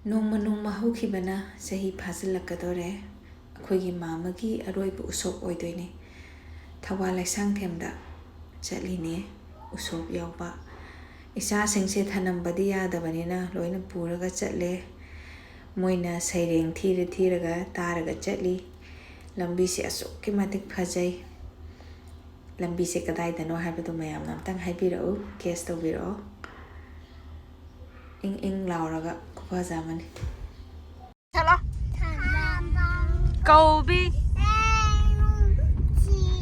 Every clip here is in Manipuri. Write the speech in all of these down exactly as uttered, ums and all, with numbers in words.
ꯅꯣꯡꯃ ꯅꯣꯡꯃ ꯍꯧꯈꯤꯕꯅ ꯆꯍꯤ ꯐꯥꯖꯤꯜꯂꯛꯀꯗꯣꯔꯦ꯫ ꯑꯩꯈꯣꯏꯒꯤ ꯃꯥꯃꯒꯤ ꯑꯔꯣꯏꯕ ꯎꯁꯣꯞ ꯑꯣꯏꯗꯣꯏꯅꯦ꯫ ꯊꯧꯕꯥꯜ ꯂꯩꯁꯥꯡꯊꯦꯝꯗ ꯆꯠꯂꯤꯅꯦ ꯎꯁꯣꯞ ꯌꯥꯎꯕ꯫ ꯏꯆꯥꯁꯤꯡꯁꯦ ꯊꯅꯝꯕꯗꯤ ꯌꯥꯗꯕꯅꯤꯅ ꯂꯣꯏꯅ ꯄꯨꯔꯒ ꯆꯠꯂꯦ꯫ ꯃꯣꯏꯅ ꯁꯩꯔꯦꯡ ꯊꯤꯔ ꯊꯤꯔꯒ ꯇꯥꯔꯒ ꯆꯠꯂꯤ꯫ ꯂꯝꯕꯤꯁꯦ ꯑꯁꯨꯛꯀꯤ ꯃꯇꯤꯛ ꯐꯖꯩ꯫ ꯂꯝꯕꯤꯁꯦ ꯀꯗꯥꯏꯗꯅꯣ ꯍꯥꯏꯕꯗꯨ ꯃꯌꯥꯝꯅ ꯑꯝꯇꯪ ꯍꯥꯏꯕꯤꯔꯛꯎ, ꯒꯦꯁ ꯇꯧꯕꯤꯔꯛꯑꯣ꯫ ꯏꯪ ꯏꯪ ꯂꯥꯎꯔꯒ ꯈꯨꯐꯖ ꯑꯃꯅꯤ꯫ ꯆꯠꯂꯣ꯫ ꯀꯧꯕꯤ꯫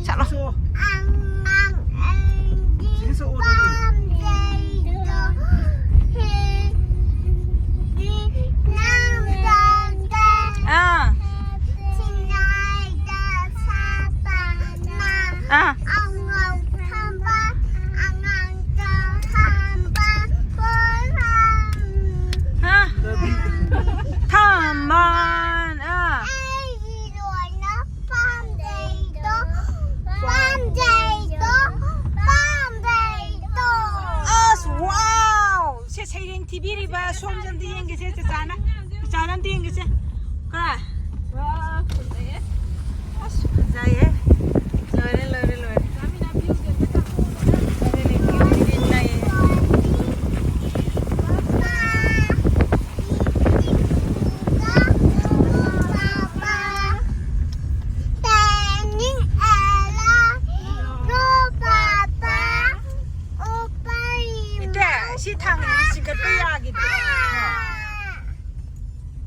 ꯆꯠꯂꯣ꯫ ꯑꯥ꯫ ꯑꯥ꯫ ꯍꯥ? ꯊꯝꯕꯥꯜ꯫ ꯑꯥ꯫ ꯑꯁ, wow! ꯁꯦ, ꯁꯩꯔꯦꯡ ꯊꯤꯕꯤꯔꯤꯕ ꯁꯣꯝꯁꯦ ꯑꯝꯇ ꯌꯦꯡꯒꯦꯁꯦ, ꯆꯆꯥꯅ꯫ ꯆꯆꯥꯅ ꯑꯝꯇ ꯌꯦꯡꯒꯦꯁꯦ꯫ ꯀ? ꯋꯥ, ꯐꯖꯩꯌꯦ꯫ ꯑꯁ, ꯐꯖꯩꯌꯦ꯫ ꯂꯣꯏꯔꯦ, ꯂꯣꯏꯔꯦ, ꯂꯣꯏꯔꯦ꯫ ꯆꯥꯃꯤꯟꯅ ꯚ꯭ꯌꯨꯁꯦ ꯑꯝꯇ ꯀꯥꯞꯊꯣꯛꯑꯣ꯫ ꯂꯣꯏꯔꯦ, ꯂꯣꯏꯔꯦ, ꯂꯣꯏꯔꯦ, ꯂꯣꯏꯔꯦ꯫ ꯏꯇꯦ, ꯁꯤ ꯊꯥꯡꯒꯅꯤ, ꯆꯤꯡꯈꯠꯄ ꯌꯥꯈꯤꯗ꯭ꯔꯦ꯫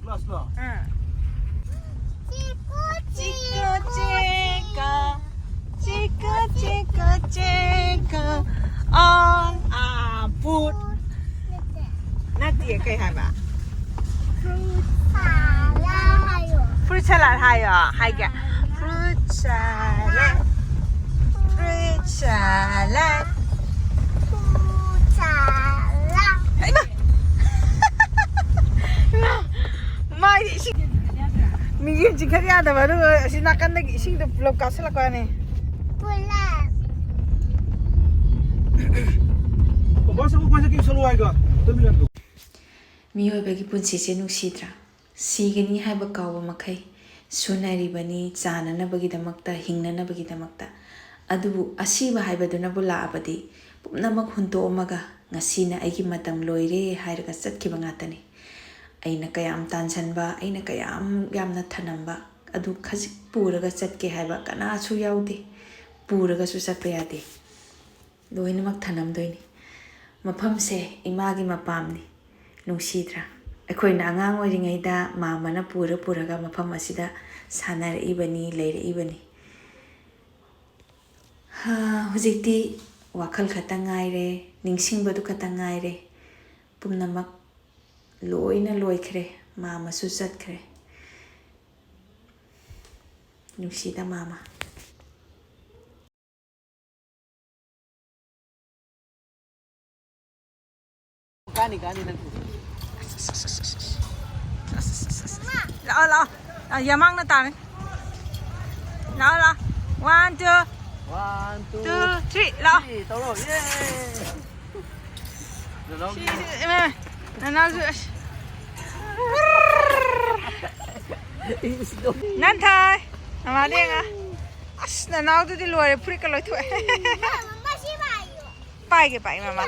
ꯂꯥꯁꯂꯣ? ꯑꯥ꯫ ꯆꯤꯛꯀꯨ ꯆꯤꯛꯀ, ꯆꯤꯛꯀ, ꯆꯤꯛꯀ, ꯆꯤꯛꯀ, on a boat. ꯅꯠꯇꯦ, ꯀꯩ ꯍꯥꯏꯕ? Fruit salad ꯍꯥꯏꯌꯣ꯫ Fruit salad ꯍꯥꯏꯌꯣ, ꯍꯥꯏꯒꯦ꯫ Fruit salad, fruit salad. ꯍꯩꯃꯥ! ꯏꯃꯥ! ꯃꯥꯏꯗꯤ ꯏꯁꯤꯡ, ꯃꯤꯡꯁꯦꯜ ꯆꯤꯡꯈꯠ ꯌꯥꯗꯕ, ꯑꯗꯨꯒ ꯑꯁꯤ ꯅꯥꯀꯟꯗꯒꯤ ꯏꯁꯤꯡꯗꯣ ꯄꯨꯂꯞ ꯀꯥꯞꯁꯤꯜꯂꯛꯄꯅꯦ꯫ ꯄꯨꯂꯞ꯫ ꯕꯁ ꯑꯃꯨꯛ ꯃꯁꯛ ꯌꯦꯡꯁꯜꯂꯨ ꯍꯥꯏꯗꯣ, ꯑꯗꯨ ꯃꯤꯅꯠꯇꯣ꯫ ꯃꯤꯑꯣꯏꯕꯒꯤ ꯄꯨꯟꯁꯤꯁꯦ ꯅꯨꯡꯁꯤꯗ꯭ꯔꯥ? ꯁꯤꯒꯅꯤ ꯍꯥꯏꯕ ꯀꯥꯎꯕ ꯃꯈꯩ ꯁꯨꯅꯔꯤꯕꯅꯤ, ꯆꯥꯅꯅꯕꯒꯤꯗꯃꯛꯇ, ꯍꯤꯡꯅꯅꯕꯒꯤꯗꯃꯛꯇ꯫ ꯑꯗꯨꯕꯨ ꯑꯁꯤꯕ ꯍꯥꯏꯕꯗꯨꯅꯕꯨ ꯂꯥꯛꯑꯕꯗꯤ, ꯄꯨꯝꯅꯃꯛ ꯍꯨꯟꯗꯣꯛꯑꯝꯃꯒ ꯉꯁꯤꯅ ꯑꯩꯒꯤ ꯃꯇꯝ ꯂꯣꯏꯔꯦ ꯍꯥꯏꯔꯒ ꯆꯠꯈꯤꯕ ꯉꯥꯛꯇꯅꯤ꯫ ꯑꯩꯅ ꯀꯌꯥꯝ ꯇꯥꯟꯁꯤꯟꯕ, ꯑꯩꯅ ꯀꯌꯥꯝ ꯌꯥꯝꯅ ꯊꯅꯝꯕ, ꯑꯗꯨ ꯈꯖꯤꯛ ꯄꯨꯔꯒ ꯆꯠꯀꯦ ꯍꯥꯏꯕ ꯀꯅꯥꯁꯨ ꯌꯥꯎꯗꯦ꯫ ꯄꯨꯔꯒꯁꯨ ꯆꯠꯄ ꯌꯥꯗꯦ꯫ ꯂꯣꯏꯅꯃꯛ ꯊꯅꯝꯗꯣꯏꯅꯤ꯫ ꯃꯐꯝꯁꯦ ꯏꯃꯥꯒꯤ ꯃꯄꯥꯝꯅꯤ꯫ ꯅꯨꯡꯁꯤꯗ꯭ꯔꯥ? ꯑꯩꯈꯣꯏꯅ ꯑꯉꯥꯡ ꯑꯣꯏꯔꯤꯉꯩꯗ ꯃꯥꯃꯅ ꯄꯨꯔ ꯄꯨꯔꯒ ꯃꯐꯝ ꯑꯁꯤꯗ ꯁꯥꯟꯅꯔꯛꯏꯕꯅꯤ, ꯂꯩꯔꯛꯏꯕꯅꯤ꯫ ꯍꯥ, ꯍꯧꯖꯤꯛꯇꯤ ꯋꯥꯈꯜ ꯈꯛꯇ ꯉꯥꯏꯔꯦ, ꯅꯤꯡꯁꯤꯡꯕꯗꯨ ꯈꯛꯇ ꯉꯥꯏꯔꯦ꯫ ꯄꯨꯝꯅꯃꯛ ꯂꯣꯏꯅ ꯂꯣꯏꯈ꯭ꯔꯦ, ꯃꯥꯃꯁꯨ ꯆꯠꯈ꯭ꯔꯦ꯫ ꯅꯨꯡꯁꯤꯗ ꯃꯥꯃ꯫ ꯀꯥꯅꯤ, ꯀꯥꯅꯤ, ꯅꯪ꯫ ꯂꯥꯛꯑꯣ, ꯂꯥꯛꯑꯣ꯫ ꯑ, ꯌꯥꯃꯥꯡꯅ ꯇꯥꯔꯦ꯫ ꯂꯥꯛꯑꯣ, ꯂꯥꯛꯑꯣ꯫ One, two, One, two, two, three, ꯂꯥꯛꯑꯣ꯫ Three, ꯇꯧꯔꯣ꯫ ꯌꯦ! ꯁꯤ, ꯁꯤ, ꯏꯃꯥ, ꯅꯅꯥꯎꯁꯨ, ꯑꯁ꯫ ꯅꯥꯟꯊꯣꯏ, ꯃꯃꯥꯗ ꯌꯦꯡꯉꯣ꯫ ꯑꯁ, ꯅꯅꯥꯎꯗꯨꯗꯤ ꯂꯣꯏꯔꯦ, ꯐꯨꯔꯤꯠꯀ ꯂꯣꯏꯊꯣꯛꯑꯦ꯫ ꯄꯥꯏꯒꯦ, ꯄꯥꯏꯒꯦ, ꯃꯃꯥ꯫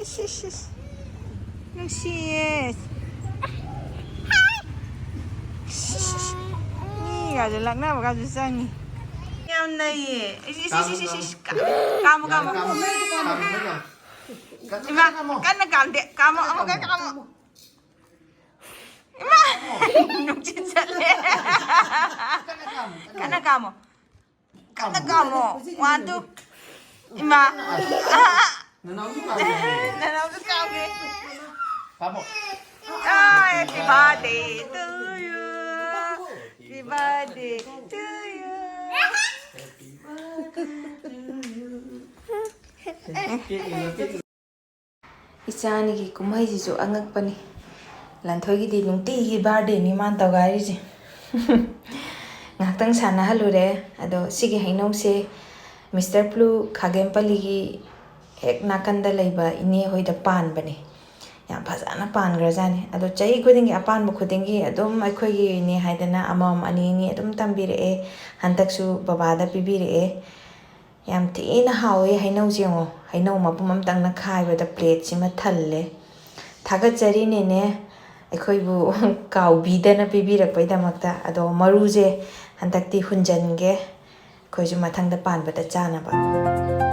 ꯏꯁ, ꯏꯁ, ꯏꯁ꯫ ꯅꯨꯡꯁꯤꯌꯦ꯫ ꯏꯁ, ꯏꯁ, ꯏꯁ꯫ ꯃꯤꯒꯁꯦ ꯂꯛꯅꯕꯒꯁꯨ ꯆꯪꯉꯤ꯫ ꯌꯥꯝ ꯅꯩꯌꯦ꯫ ꯏꯁ, ꯏꯁ, ꯏꯁ, ꯏꯁ, ꯏꯁ꯫ ꯀꯥ-, ꯀꯥꯝꯃꯣ, ꯀꯥꯝꯃꯣ꯫ ꯏꯃꯥ, ꯀꯟꯅ ꯀꯥꯝꯗꯦ꯫ ꯀꯥꯝꯃꯣ, ꯑꯃꯨꯛꯀ ꯀꯥꯝꯃꯣ꯫ ꯏꯃꯥ! ꯅꯨꯡꯁꯤꯠ ꯆꯠꯂꯦ꯫ ꯀꯟꯅ ꯀꯥꯝꯃꯣ꯫ ꯀꯟꯅ ꯀꯥꯝꯃꯣ꯫ One, two. ꯏꯃꯥ꯫ ꯅꯅꯥꯎꯁꯨ ꯀꯥꯝꯒꯦ꯫ ꯅꯅꯥꯎꯁꯨ ꯀꯥꯝꯒꯦ꯫ ꯀꯥꯝꯃꯣ꯫ ꯑꯥ, happy birthday to you. Happy birthday to you. ꯏꯆꯥ ꯑꯅꯤꯒꯤ ꯀꯨꯝꯍꯩꯁꯤꯁꯨ ꯑꯉꯛꯄꯅꯤ꯫ ꯂꯟꯊꯣꯏꯒꯤꯗꯤ ꯅꯨꯡꯇꯤꯒꯤ birthdayꯅꯤ ꯃꯥꯅ ꯇꯧꯒꯥꯏꯔꯤꯁꯦ꯫ ꯉꯥꯏꯍꯥꯛꯇꯪ ꯁꯥꯟꯅꯍꯜꯂꯨꯔꯦ꯫ ꯑꯗꯣ ꯁꯤꯒꯤ ꯍꯩꯅꯧꯁꯦ Mister Blue ꯈꯥꯒꯦꯝꯄꯜꯂꯤꯒꯤ ꯍꯦꯛ ꯅꯥꯀꯟꯗ ꯂꯩꯕ ꯏꯅꯦ ꯍꯣꯏꯗ ꯄꯥꯟꯕꯅꯦ꯫ ꯌꯥꯝ ꯐꯖꯅ ꯄꯥꯟꯈ꯭ꯔꯖꯥꯠꯅꯤ꯫ ꯑꯗꯣ ꯆꯍꯤ ꯈꯨꯗꯤꯡꯒꯤ, ꯑꯄꯥꯟꯕ ꯈꯨꯗꯤꯡꯒꯤ ꯑꯗꯨꯝ ꯑꯩꯈꯣꯏꯒꯤꯅꯦ ꯍꯥꯏꯗꯅ ꯑꯃꯃꯝ ꯑꯅꯤ ꯑꯅꯤ ꯑꯗꯨꯝ ꯇꯝꯕꯤꯔꯛꯑꯦ꯫ ꯍꯟꯗꯛꯁꯨ ꯕꯕꯥꯗ ꯄꯤꯕꯤꯔꯛꯑꯦ꯫ ꯌꯥꯝ ꯊꯤꯅ ꯍꯥꯎꯋꯦ ꯍꯩꯅꯧꯁꯦ꯫ ꯌꯦꯡꯉꯣ, ꯍꯩꯅꯧ ꯃꯄꯨꯝ ꯑꯃꯇꯪꯅ ꯈꯥꯏꯕꯗ ꯄ꯭ꯂꯦꯠꯁꯤꯃ ꯊꯜꯂꯦ꯫ ꯊꯥꯒꯠꯆꯔꯤ ꯅꯦꯅꯦ, ꯑꯩꯈꯣꯏꯕꯨ ꯀꯥꯎꯕꯤꯗꯅ ꯄꯤꯕꯤꯔꯛꯄꯩꯗꯃꯛꯇ꯫ ꯑꯗꯣ ꯃꯔꯨꯁꯦ ꯍꯟꯗꯛꯇꯤ ꯍꯨꯟꯖꯟꯒꯦ, ꯑꯩꯈꯣꯏꯁꯨ ꯃꯊꯪꯗ ꯄꯥꯟꯕꯗ ꯆꯥꯅꯕ꯫